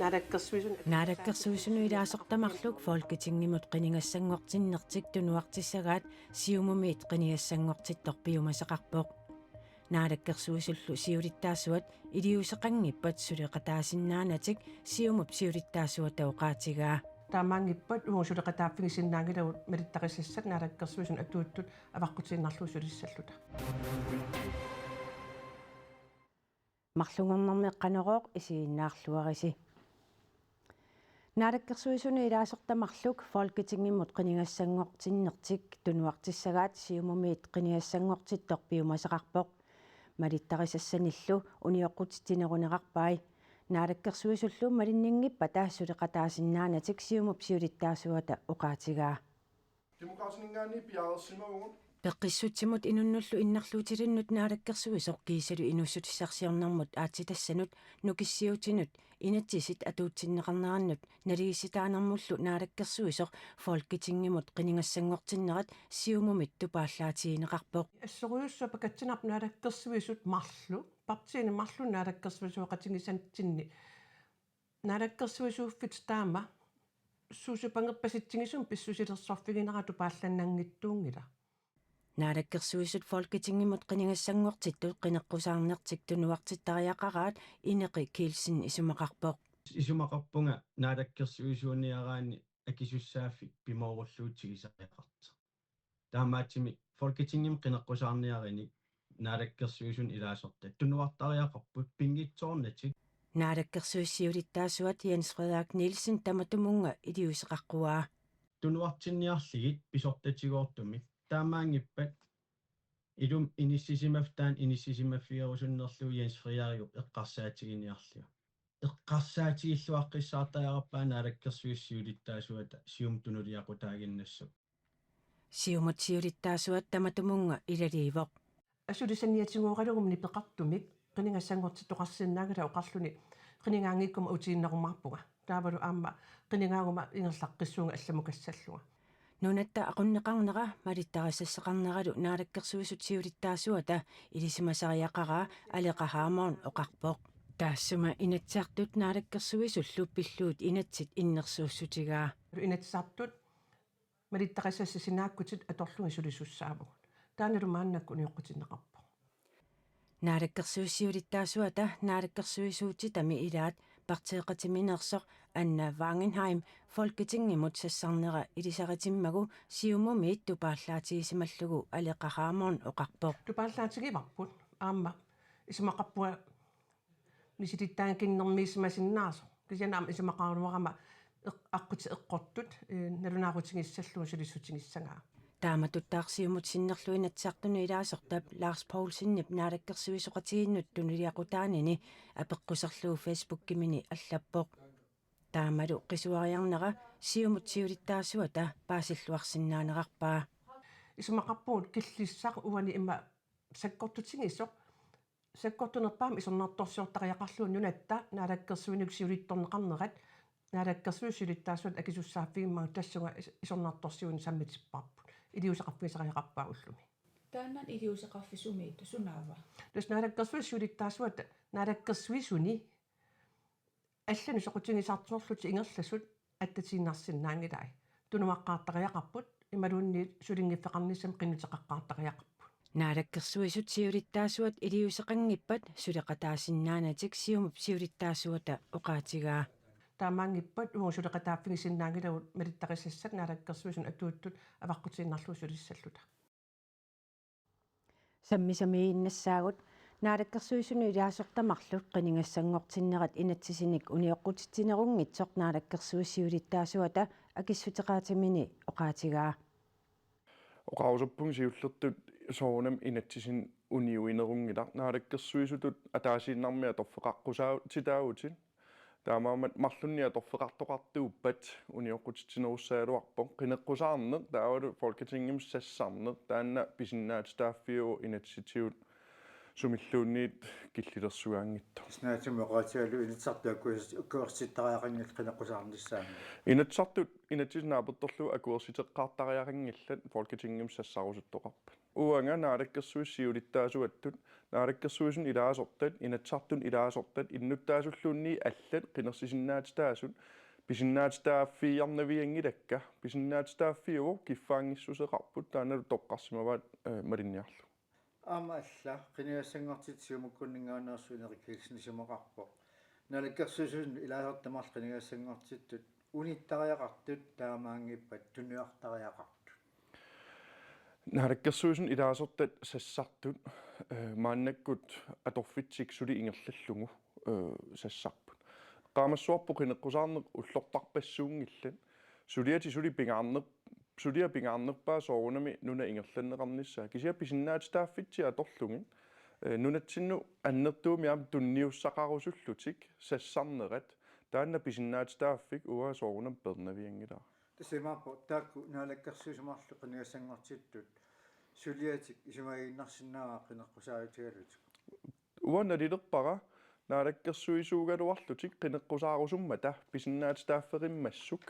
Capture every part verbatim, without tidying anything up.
Naalakkersuisunut ilaasortat marluk Folketingimut qinigassanngortinnertik tunuartissagaat Siumumiit qinigassanngortittoq piumasaqarpoq. Naalakkersuisullu siulittaasuat iliuuseqanngippat suleqataasinnaanatik Siumup siulittaasuata oqaatigaa. Taamaanngippat uagut suleqataaffigisinnaanngilagut malittarisassat naalakkersuisunut atuuttut avaqqutiinnarlugu sulissalluta. Marlunngornermi Qanorooq isiginnaarluarisi. Naalakkersuisunut ilaasortat marluk Folketingimut qinigassanngortinnertik tunuartissagaat Siumumiit qinigassanngortittoq piumasaqarpoq. Malittarisassanillu unioqqutitsinerunerarpai. Naalakkersuisullu malinninngippata suleqataasinnaanatik Siumup siulittaasuata oqaatigaa. Demokraatininngaanniit piareersimavugut. Peqqissutsimut inunnullu innarluutilinnut naalakkersuisoq kiisalu inuussutissarsiornermut aatsitassanut nukissiuutinut inatsisit atuutsinneqarnerannut naligiissitaanermullu naalakkersuisoq Folketingimut qinigassanngortinnerat Siumumit tupaallaatigineqarpoq. Assorujussuaq pakatsinarpoq naalakkersuisut marluk, partiini marluk naalakkersuisooqatigisatsinni. Naalakkersuisuuffik taama suusupangerpasitsigisumik pissusilersorfiginera tupaallannanngitsuunngilaq. Naalakkersuisut Folketingimut qinigassanngortittut qineqqusaarnertik tunuartittariaqaraat Ineqi Kielsen isumaqarpoq. Isumaqarpunga naalakkersuisuuniaraanni akisussaaffik pimoorullugu tigusariaqartoq. Taamaattumik Folketingimi qineqqusaarniarinik naalakkersuisunut ilaasortat tunuartariaqarput pinngitsoornatik. Naalakkersuisut siulittaasuat Jens Frederik Nielsen tamatumunnga iliuuseqaqquaa. Tunuartinniarlugit pisortatigoortumik taamaanngippat ilumut inissisimaffik taanna inissisimaffigerusunnerlugu Jens Frederikup eqqarsaatiginiarlugu. Eqqarsaatigilluaqqissaartariaqarpaa naalakkersuisut siulittaasuata Siumut tunuliaqutaaginnassapput. Siumut siulittaasuat tamatumunnga ilaliivoq. Asuli saniatigooralugu nipeqartumik qinigassanngortittoqarsinnaanngilaq oqarluni qinigaanngikkuma utiinnarumaarpunga. Taavalu aamma qinigaaguma ingerlaqqissuunga allamukassallunga. Nunatta aqunneqarnera malittarisassaqarneralu naalakkersuisut siulittaasuata ilisimasariaqaraa Aleqa Hammond oqarpoq. Taassuma Inatsisartut naalakkersuisullu pillugit inatsit innersuussutigaa. Inatsisartut malittarisassat sinaakkutit atorlugit sulisussaavugut. Taannalu maannakkut unioqqutinneqarpoq. Naalakkersuisut siulittaasuata naalakkersuisuutitami ilaat partiiqatimineersoq Anna Wangenheim Folketingimut sassarnera ilisaritimmagu Siumumiit tupaallaatigisimalluni Aleqa Hammond oqarpoq. Tupaallaatigivarput aamma isumaqarpunga misilittagakinnermiisimasinnaasoq. Kisianni aamma isumaqaraluarama eq-, aqqutit eqqortut, eh, nalunaarutigissallugu sulissutigissagaa. Taamatuttaaq Siumut sinnerlugit Inatsisartunut ilaasortap Lars Poulsenip naalakkersuisooqatigiinnut tunuliaqutaanini apeqquserlugu Facebookimini allappoq. Taamalu qisuariarnera Siumut siulittaasuata paasilluarsinnaanerarpaa. Isumaqarpugut killissaq uani ima sakkortutigisoq. Sakkortunerpaamik isornartorsiortariaqarlugu nunatta naalakkersuinikkut siulittorneqarnerat naalakkersuisut siulittaasuata akisussaaffigimmagu tassunga is-, isornartorsiuineq sammitipparput. Iliuuseqarfigisariaqarpaa ullumi. Taanna iliuuseqarfik sumiittoq sunaava? Tassa naalakkersuisut siulittaasuata naalakkersuisuni allanut soqutigisartorlutik ingerlasut attatiinnarsinnaanngilai. Tunuaqqaartariaqarput imaluunniit sulinngiffeqarnissamik qinnuteqaqqaartariaqarput. Naalakkersuisut siulittaasuat iliuuseqanngippat suleqataasinnaanatik Siumup siulittaasuata oqaatigaa. Taamaanngippat uagut suleqataaffigisinnaanngilagut malittarisassat naalakkersuisunut atuuttut avaqqutiinnarlugu sulissalluta. Sammisamiiginnassaagut. Naalakkersuisunut ilaasortat marluk qinigassanngortinnerat inatsisinik unioqqutitsinerunngitsoq naalakkersuisut siulittaasuata akissuteqaatimini oqaatigaa. Oqarusuppunga siullertut soorunami inatsisinik uniuinerunngilaq, naalakkersuisutut ataasiinnarmik atorfeqaqqusaatitaavutit. Taamaammat marlunnik atorfeqartoqartuuppat unioqqutitsinerussagaluarpoq, qineqqusaarneq taavalu Folketingimi sassarneq, taanna pisinnaatitaaffiuvoq inatsisitigut sumilluunniit killilersugaanngitsoq. Sinaatimi oqaatigalugu Inatsisartut akuers-, akuersisittariaqanngillat qineqqusaarnissaanut. Inatsisartut inatsisit naapertorlugu akuersiteqqaartariaqanngillat Folketingimi sassarusuttoqarpat. Uanga naalakkersuisut siulittaasuattut, naalakkersuisut ilaasortat, Inatsisartut ilaasortat, innuttaasulluunniit allat qinersisinnaatitaasut, pisinnaatitaaffiiarnavianngilakka, pisinnaatitaaffiuvoq, kiffaanngissuseqarput, taannalu toqqarsimavaat, eh, malinniarlugu. Aamma alla qinigassanngortitat Siumukkunninngaanneersut Henrik Jensen isumaqarpoq: Naalakkersuisut ilaasortat tamarmik qinigassanngortittut unittariaqartut taamaanngippat tuniortariaqartut? Naalakkersuisut ilaasortat sassartut, eh, maannakkut atorfitsik suli ingerlallugu, eh, sassarput. Eqqaamassavarput qineqqusaarneq ullortarpassuunngillat. Suliatik suli pingaarner-, suliaq pingaarnerpaaq soorunami nuna ingerlanneqarnissaa. Kisianni pisinnaatitaaffitsit atorlugit, eh, nunatsinnut annertuumik aamma tunniussaqarusullutik sassarnerat, taanna pisinnaatitaaffik uanga soorunami peernavianngilara. Tassa imaappoq taakku naalakkersuisut marluk qinigassanngortittut suliatik isumagiinnarsinnaavaa qineqqusaarutigalutik? Uanga nalilerpara naalakkersuisuugaluarlutik qineqqusaarusummata pisinnaatitaafferimmassuk,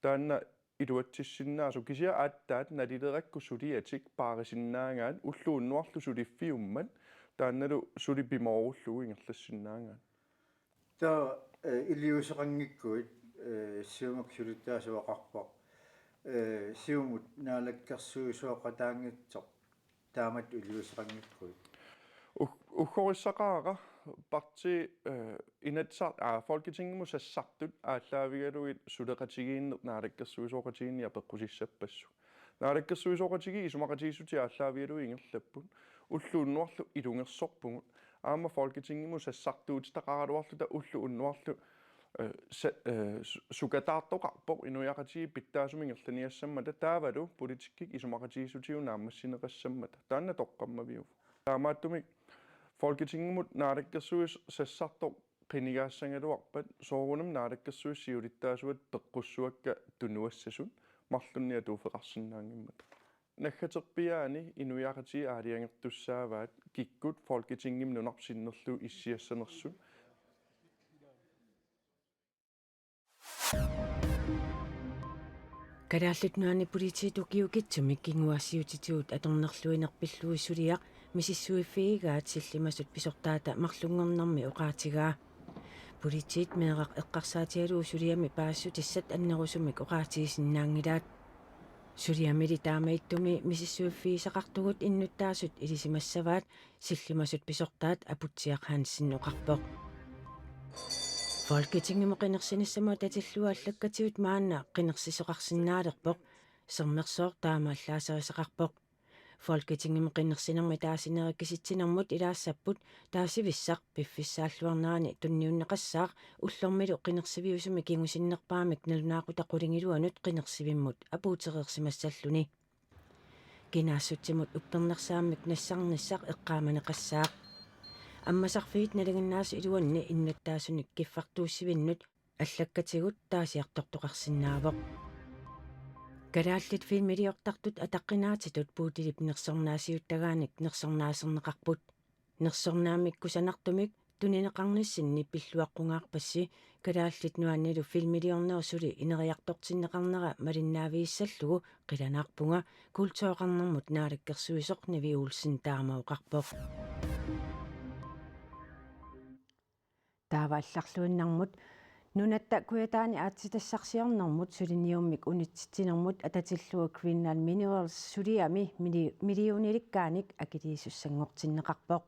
taanna iluatsissinnaasoq, kisianni aatsaat nalilerakku suliatik paarisinnaagaat ulloq unnuarlu suliffiummat, taannalu suli pimoorullugu ingerlassinnaagaat. Taava, eh, iliuuseqanngikkuit, eh, Siumup siulittaasuat oqarpoq, eh, Siumut naalakkersuisooqataanngitsoq taamatut iliuuseqanngikkuit? Ug-, uggorissaqaara partii, eh, Inatsisar-, aa, Folketingimut sassartut aallaavigalugit suleqatigiinneq naalakkersuisooqatigiinni apeqqusissappassuk. Naalakkersuisooqatigiit isumaqatigiissutit aallaavigalugit ingerlapput. Ulloq unnuarlu ilungersorpugut. Aamma Folketingimut sassartuutitaqaraluarluta ulloq unnuarlu, eh, sa-, eh, su-, sukataartoqarpoq inuiaqatigiit pitsaasumik ingerlaniassammata taavalu politikkikkut isumaqatigiissutigut naammassineqassammata. Taanna toqqammaviuvoq. Taamaattumik Folketingimut naalakkersuisoq sassartoq qinigaassagaluarpat soorunami naalakkersuisut siulittaasuat peqqussuakka tunuassasut marlunnik atuuffeqarsinnaanngimmata. Naggaterpiaani inuiaqatigiit aalajangertussaavaat kikkut Folketingimi nunarput sinnerlugu issiassanersut. Kalaallit Nunaanni Politiit ukiukitsumik kinguaassiuutitigut atornerluineq pillugu suliaq misissuiffigigaat sillimasut pisortaata marlunngornermi oqaatigaa. Politiit meeraq eqqarsaatigalugu suliami paasissutissat annerusumik oqaatigisinnaanngilaat. Suliamili taamaattumi misissuiffigisaqartugut innuttaasut ilisimassavaat, sillimasut pisortaat Aputsiaq Hansen oqarpoq. Folketingimut qinersinissamut atatillugu allakkatigut maanna qinersisoqarsinnaalerpoq. Sermersooq taama allaaserisaqarpoq. Folketingimut qinersinermi taasinerit kisitsinermut ilaassapput, taasivissaq piffissaalluarnerani tunniunneqassaaq ullormilu qinersiviusumi kingusinnerpaamik nalunaaqutaq qulingiluanut qinersivimmut apuutereersimassalluni. Kinaassutsimut uppernarsaammik nassarnissaq eqqaamaneqassaaq. Ammasarfiit nalinginnaasut iluanni innuttaasunik kiffartuussivinnut allakkatigut taasiartortoqarsinnaavoq. Kalaallit filmiliortartut ataqqinaatitut Bodilip nersornaasiuttagaanik nersornaaserneqarput. Nersornaammik kusanartumik tunineqarnissinni pilluaqqungaarpassi Kalaallit Nunaannilu filmiliornerup suli ineriartortinneqarnera malinnaavigissallugu qilanaarpunga, kultureqarnermut naalakkersuisoq Nivi Olsen taama oqarpoq. Taava allarluinnarmut. Nunatta kujataani aatsitassarsiornermut suliniummik unitsitsinermut atatillugu Greenland Minerals suliami mili-, millionilikkaanik akiliisussanngortinneqarpoq.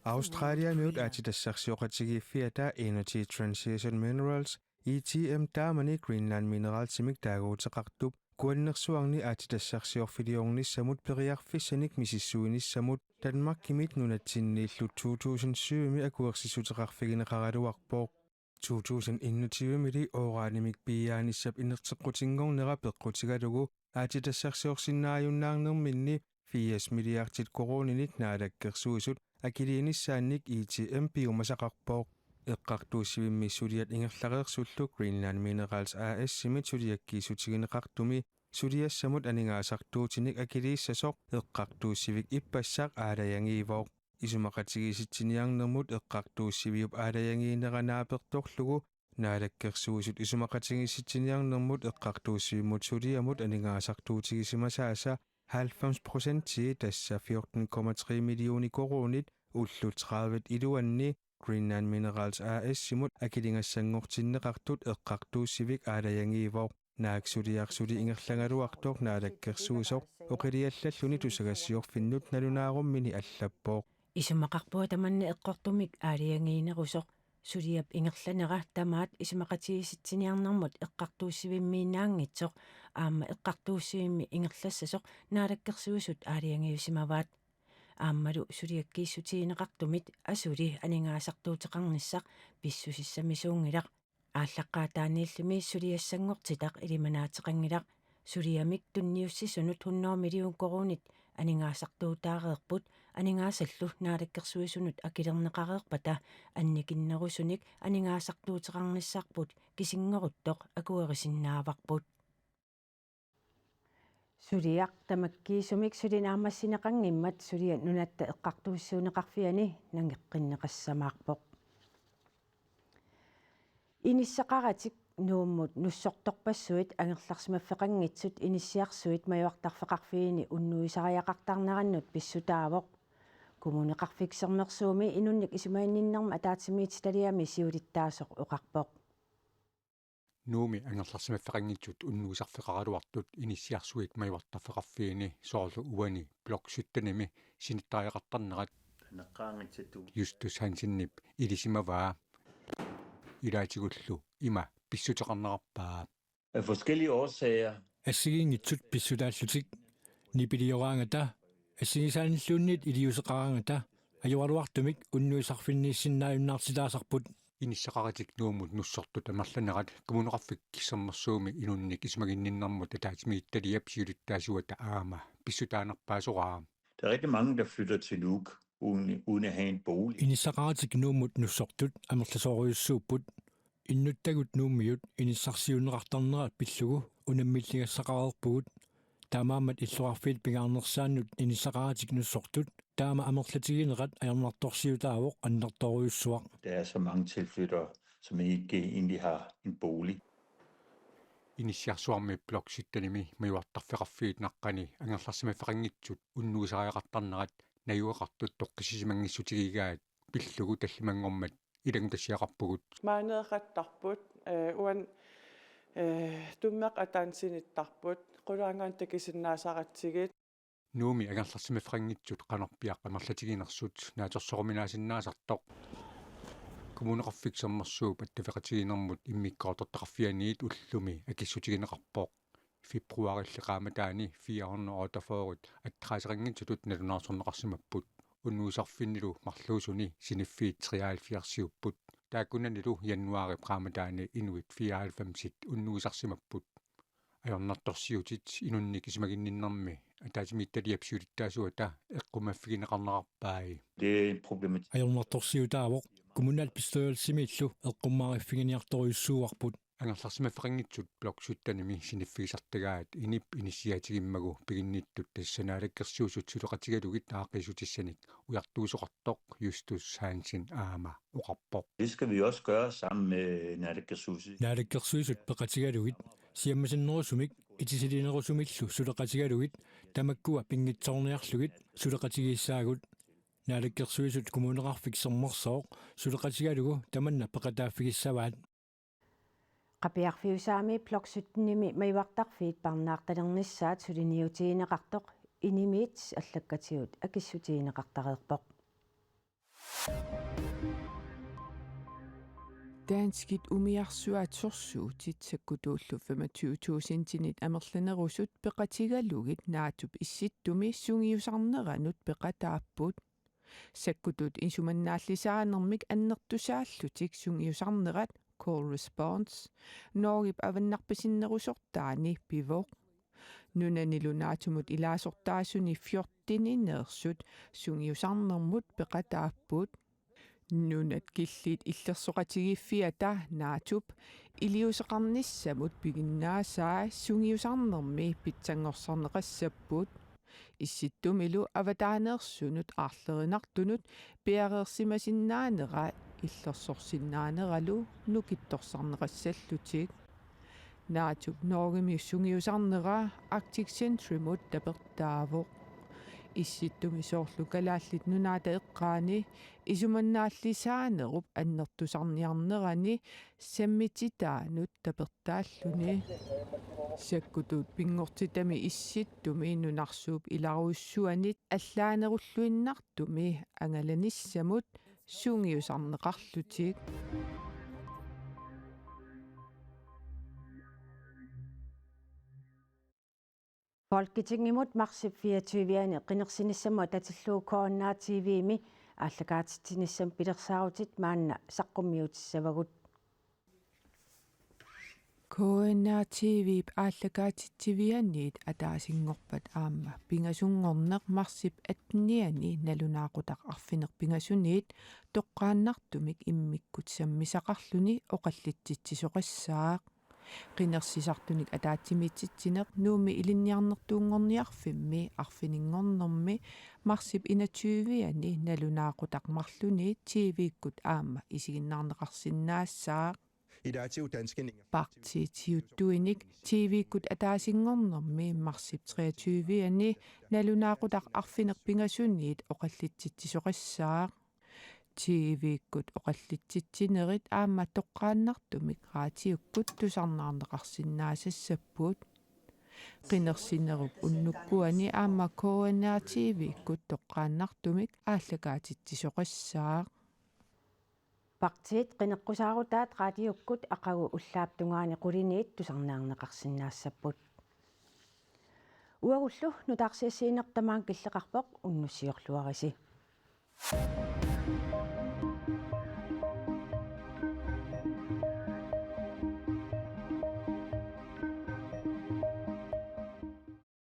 Australiamiut aatsitassarsioqatigiiffiata Energy Transition Minerals, E T M, taamani Greenland Mineralsimik taaguuteqartup, Kuannersuarni aatsitassarsiorfiliornissamut periarfissanik misissuinissamut Danmarkimit nunatsinniillu to tusind syvimi akuersissuteqarfigineqaraluarpoq. To tusind enogtyvemili uranimik piiaanissap inerteqqutinngornera peqqutigalugu aatsitassarsiorsinnaajunnaarnerminni firs milliardit koruuninik naalakkersuisut akiliinissaannik E T M piumasaqarpoq. Eqqartuussivimmi suliat ingerlareersullu Greenland Minerals A/S-imit suliakkiissutigineqartumi suliassamut aningaasartuutinik akiliissasoq eqqartuussivik ippassaq aalajangiivoq. Isumaqatigiissitsiniarnermut eqqartuussiviup aalajangiinera naapertorlugu Naalakkersuisut isumaqatigiissitsiniarnermut eqqartuussivimmut suliamut aningaasartuutigisimasaasa Halvfems procentii, tassa fjorten komma tre millioner koruunit, ullut tredive iluanni Greenland Minerals A/S-imut akiligassanngortinneqartut eqqartuussivik aalajangiivoq. Naak suliaq suli ingerlagaluartoq naalakkersuisoq oqiliallalluni tusagassiorfinnut nalunaarummini allappoq. Isumaqarpunga tamanna eqqortumik aalajangiinerusoq. Suliap ingerlanera tamaat isumaqatigiissitsiniarnermut eqqartuussivimmiinnaanngitsoq aamma eqqartuussivimmi ingerlassasoq naalakkersuisut aalajangiusimavaat. Aammalu suliakkiissutigineqartumit asuli aningaasartuuteqarnissaq pissusissamisuunngilaq. Aallaqqaataaniillumi suliassanngortitaq ilimanaateqanngilaq. Suliamik tunniussisunut hundrede million koruunit aningaasartuutaareerput, aningaasallu naalakkersuisunut akilerneqareerpata annikinnerusunik aningaasartuuteqarnissarput kisinngoruttoq akuerisinnaavarput. Suliaq tamakkiisumik suli naammassineqanngimmat suliat Nunatta Eqqartuussiuunneqarfiani nangeqqinneqassamaarpoq. Inissaqaratik Nuummut nussortorpassuit angerlarsimaffeqanngitsut inissiarsuit majuartarfeqarfiini unnuisariaqartarnerannut pissutaavoq. Kommuneqarfik Sermersuumi inunnik isumaginninnermut ataatsimiititaliami siulittaasoq oqarpoq. Nuummi angerlarsimaffeqanngitsut unnuisarfeqaraluartut inissiarsuit majuartarfeqarfiini, soorlu uani Blok syttenimi sinittariaqartarnerat Justus Hansenip ilisimavaa. Ilaatigullu ima pissuteqarnerarpaa. Af forskellige årsager. Assigiinngitsut pissutaallutik, nipilioraangata, assigisaanilluunniit iliuuseqaraangata, ajoraluartumik unnuisarfinniissinnaajunnaartitaasarput. Inissaqaratik Nuummut nussortut amerlanerat Kommuneqarfik Sermersuumi inunnik isumaginninnermut ataatsimiititaliap siulittaasuata aamma pissutaanerpaasoraa. Der er rigtig mange, der flytter til Nuuk, uden, uden at have en bolig. Inissaqaratik Nuummut nussortut amerlasoorujussuupput. Innuttagut Nuummiut inissarsiuunneqartarnerat pillugu unammilligassaqareerpugut. Taamaammat illoqarfiit pingaarnersaannut inissaqaratik nussortut taama amerlatiginerat ajornartorsiutaavoq annertoorujussuaq. Der er så mange tilflyttere, som ikke egentlig har en bolig. Inissiarsuarmi Blok syttenimi majuartarfeqarfiit naqqani angerlarsimaffeqanngitsut unnuisariaqartarnerat najugaqartut toqqissisimanngissutigigaat pillugu tallimanngormat ilanngutassiaqarpugut. Maaneeqattarput, eh, uan, eh, tummeq ataani sinittarput, qulaangaanni takusinnaasaratsigit. Nuummi angerlarsimaffeqanngitsut qanorpiaq amerlatiginersut naatsorsoruminaasinnaasartoq Kommuneqarfik Sermersuup attaveqatigiinnermut immikkoortortaqarfianiit ullumi akissutigineqarpoq. Februarilli qaammataani fire hundrede og otteogfyrre adresseqanngitsutut nalunaarsorneqarsimapput. Unnuisarfinnilu marluusuni siniffiit treoghalvfjerdsiupput. Taakkunanilu januaarip qaammataani inuit fireoghalvfemsit unnuisarsimapput. Ajornartorsiutit inunnik isumaginninnermi ataatsimiititaliap siulittaasuata eqqumaaffigineqarnerarpai. Det er en problematik. Ajornartorsiutaavoq, kommunalbestyrelsimiillu eqqummaariffiginiartorujussuuarput. Angerlarsimaffeqanngitsut Blok syttenimi siniffigisartagaat inip inissiaatigimmagu piginnittut tassa Naalakkersuisut suleqatigalugit aaqqiissutissanik ujartuisoqartoq Justus Hansen aamma oqarpoq. Det skal vi også gøre sammen med Naalakkersuisut. Naalakkersuisut peqatigalugit siammasinnerusumik itisiliinerusumillu suleqatigalugit tamakkua pinngitsoorniarlugit suleqatigiissaagut. Naalakkersuisut Kommuneqarfik Sermersooq suleqatigalugu tamanna peqataaffigissavaat. Qapiarfiusaami Blok syttenimi majuartarfiit parnaartalernissaat suliniutigineqartoq inimiit allakkatigut akissutigineqartareerpoq. Danskit umiarsuaat sorsuutit sakkutuullu femogtyve tusindinit amerlanerusut peqatigalugit NATOp Issittumi sungiusarneranut peqataapput. Sakkutut isumannaallisaanermik annertusaallutik sungiusarnerat Cold Response Norgep avannarpasinnerusortaani pivoq. Nunanilu NATOmut ilaasortaasuni fjortenineersut sungiusarnermut peqataapput. Nunat killiit illersoqatigiiffiata NATOp iliuuseqarnissamut piginnaasaa sungiusarnermi pitsanngorsarneqassapput. Issittumilu avataaneersunut aarlerinartunut piareersimasinnaanera illersorsinnaaneralu nukittorsarneqassallutik. NATO-p Norgemi sungiusarnera Arctic Sentrymut tapertaavoq. Issittumi soorlu Kalaallit Nunaata eqqaani isumannaallisaanerup annertusarniarnerani sammititaanut tapertaalluni. Sakkutuut pinngortitami Issittumi nunarsuup ilarujussuanit allaanerulluinnartumi angalanissamut sungiusarneqarlutik. Folketingimut marsip fireogtyve-ani qinersinissamut atatillugu K N R T V-mi aallakaatitsinissamut pilersaarutit maanna saqqummiutissavagut. K N R T V-p aallakaatitsivianiit ataasinngorpat aamma pingasunngorneq marsip atten-iani nalunaaqutaq arfineq-pingasuniit toqqaannartumik immikkut sammisaqarluni oqallitsitsisoqassaaq. Qinersisartunik ataatsimiititsineq Nuummi Ilinniarnertuunngorniarfimmi arfininngornermi marsip enogtyve-ani nalunaaqutaq marlunni T V-kkut aamma isiginnaarneqarsinnaassaaq. Partiit siuttuinik T V-kkut ataasinngornermi marsip treogtyve-ani nalunaaqutaq arfineq-pingasuniit oqallitsitsisoqassaaq. T V-kkut oqallitsitsinerit aamma toqqaannartumik raatiukkut tusarnaarneqarsinnaasassapput. Qinersinerup unnukkuani aamma K N R T V-kkut toqqaannartumik aallakaatitsisoqassaaq. Partiit qineqqusaarutaat raatiukkut aqagu ullaap tungaani quliniit tusarnaarneqarsinnaassapput. Uagullu nutaarsiassiinertamaang killeqarpoq, unnussiorluarisi.